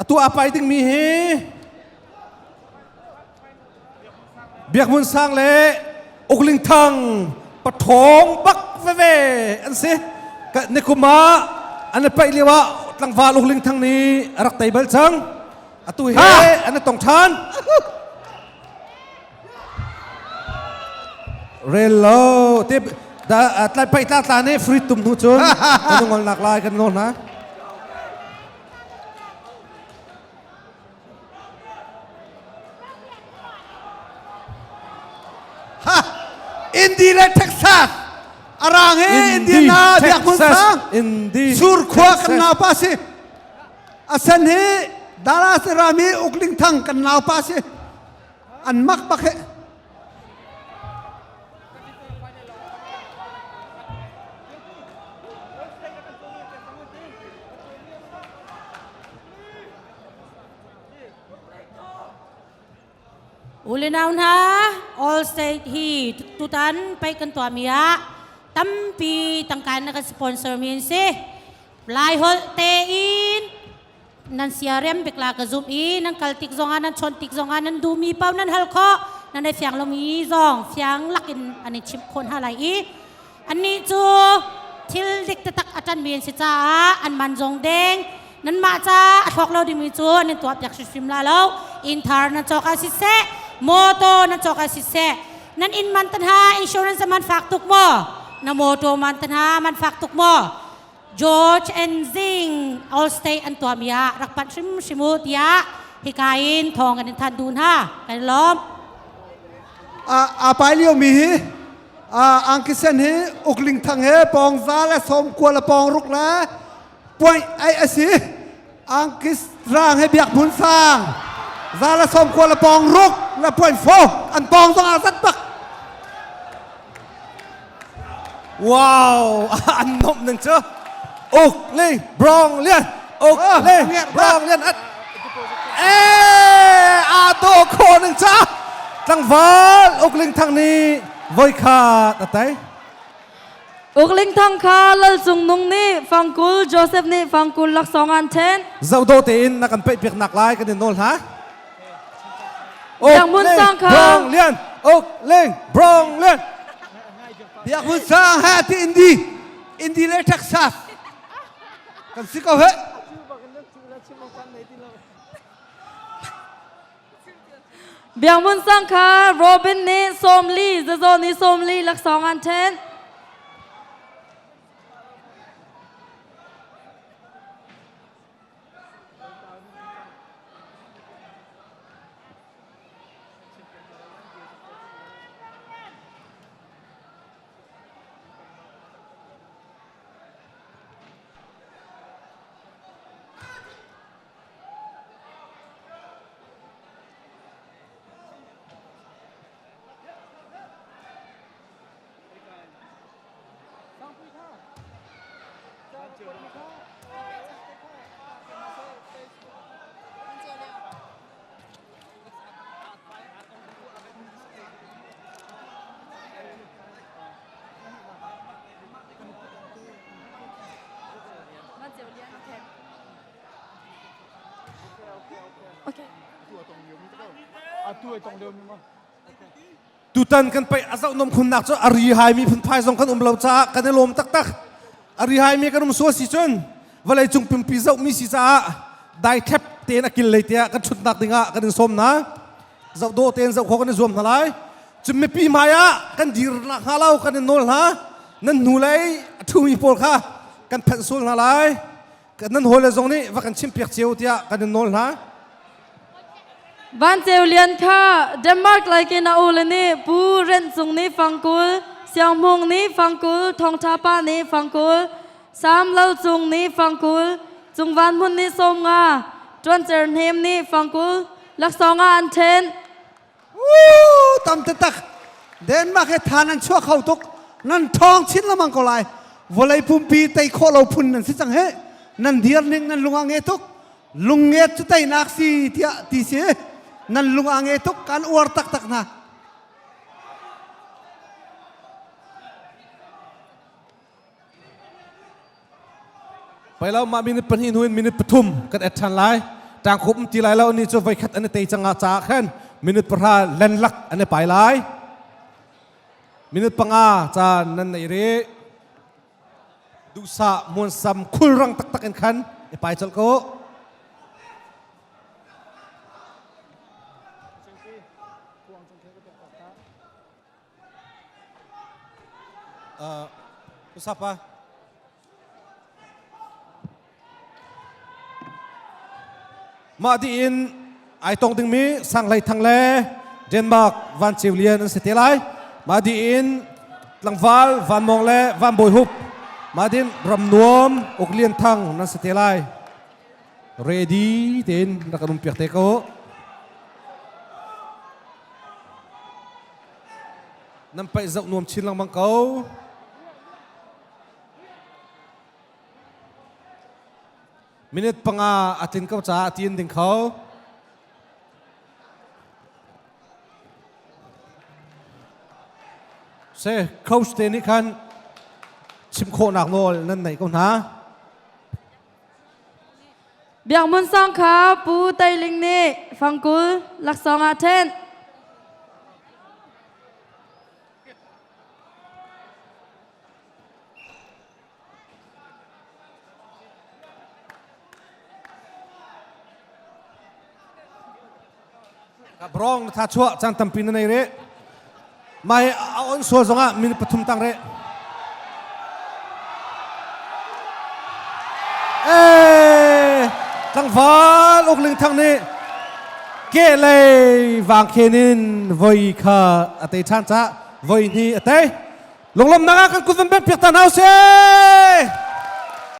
Atu a pai dingmi hi Biak Hmun Sang le Ukling Thang pathawng bak veve an si. Nikum ah an i paih lio ah tlangval Ukling Thang nih a rak tei bal cang. Atu he an i tong ṭhan. Rel lo te da tlai paih tla tla nih free tum hnu cun kan ngol nak lai kan nawl hna. Ha! Indy le Texas arang he Indiana biak mun sang Indy sur khua kan nau pa si asan hi Dallas rami ukling thang kan nau pa si an mak bak he Ulenau hna, All State hi tutan pei kan tuahmi ah tampi tangka na kan sponsor mi an si. Lai holh tein nan siarem bik la ka zum i nan kal tik zongah nan chawnh tik zongah nan duhmi paoh nan hal khawh nan i fiang lomi zong fiang lakin an i chimh khawh hna lai i annih cu thil dik taktak a ṭanmi an si caah an man zong deng nanmah ca a thlawk lo dingmi cu an in tuahpiak hrimhrim la lo inn thar nan cawk ah siseh motor nan cawk ah siseh nan inn man tan ha insurance man fak tuk maw na motor man tan ha man fak tuk maw George and Zing All State an tuahmi ah rak panh hrimhrim u tiah hika in thawng kan in thanh duh hna kan i lawm. A pai lio mi hi angkisen hi ukling thang he pawng za le som kua le pawng ruk le point ai asi angkis rang he biak mun sang za le som kua le pawng ruk le point fo an pawng zong a zat bak Wow, an nomh ning cu. Uk li brong lian. Uk li brong lian. Eh, a do kho ning ca. Tlangval Uk Ling Thang nih voi khat a tei. Uk Ling Thang kha Lal Cung Nung nih fangkul Joseph nih fangkul laksawng an then. Zoh tein na kan peih piak nak lai kan in nawl hna. Biak Mun Sang kha Brong Lian Uk Ling Brong Lian Biak Mun Sang ha ti Indi Indi le Texas kan si ko he Biak Mun Sang kha Robin nih sawmli zazaw nih sawmli laksawng an then. Tutan kan paih a zohnom khunnak cu a ri haimi phunphai zong kan um lo caah kan i lawm taktak. A ri haimi kan um sual si cun vawlei cung pumpi zohmi si caah daithep tein a kil lei tiah kan ṭhutnak dingah kan in sawm hna. Zoh dawh tein zoh khawh kan i zuam hna lai. Cun mipi hmai ah kan dir nak hnga lo kan in nawl hna. Nan hnulei a ṭhumi pawl kha kan phenh sul hna lai. Nan hawile zong nih va kan chimpiak cio tiah kan in nawl hna. Van Ceu Lian kha Denmark laikin a ule nih Pu Renh Cung nih fangkul, Siang Hmung nih fangkul, Thawng Tha Pa nih fangkul, Sam Lal Cung nih fangkul, Cung Van Hmun nih 50, Ṭuan Cer Hnem nih fangkul, laksawng ah an ṭhen. Tam taktak. Denmark he tha nan chuah kho tuk. Nan ṭhawng chin lengmang ko lai. Vawlei pumpi tei khawh lo phun nan si cang he. Nan dir ning nan lung a nge tuk. Lungnget cu teinak si tiah ti si. Nan lung a nge tuk kan uar taktak hna. Pai lo mah minute 2 hnu in minute 3 kan add ṭhan lai. Tangkhup um ti lai lo ni cu voikhat an i tei cang ah caah khan minute pahra lenlak an i pai lai. Minute panga caan nan nei rih. Duhsah muansam khulrang taktak in khan i pai colh ko. Uh, Usapa. Mah diin ai tong dingmi Sanghlei Thang le Denmark Van Ceu Lian an si te lai. Mah diin tlangval Van Mawng le Van Bawi Hup. Mah din Ram Nuam Uk Lian Thang nan si te lai. Ready tein rak kan um piak te ko. Nan paih zoh nuam chin lengmang ko. Minute panga a tlin ko caah tiin ding kho. Se coach te nih khan chim khawhnak nawl nan neih ko hna. Biak Mun Sang kha Pu Tei Ling nih fangkul laksawng ah ṭhen. Brong na tha chuah caan tampi na nei re. Mai a on sual zongah min pathum tang re. Eh, tlangval ukling thang nih ke lei vang khen in voi kha a tei ṭhan ca voi hnih a tei. Lunglawmnak ah kan kut van bengh piak ta hna usih.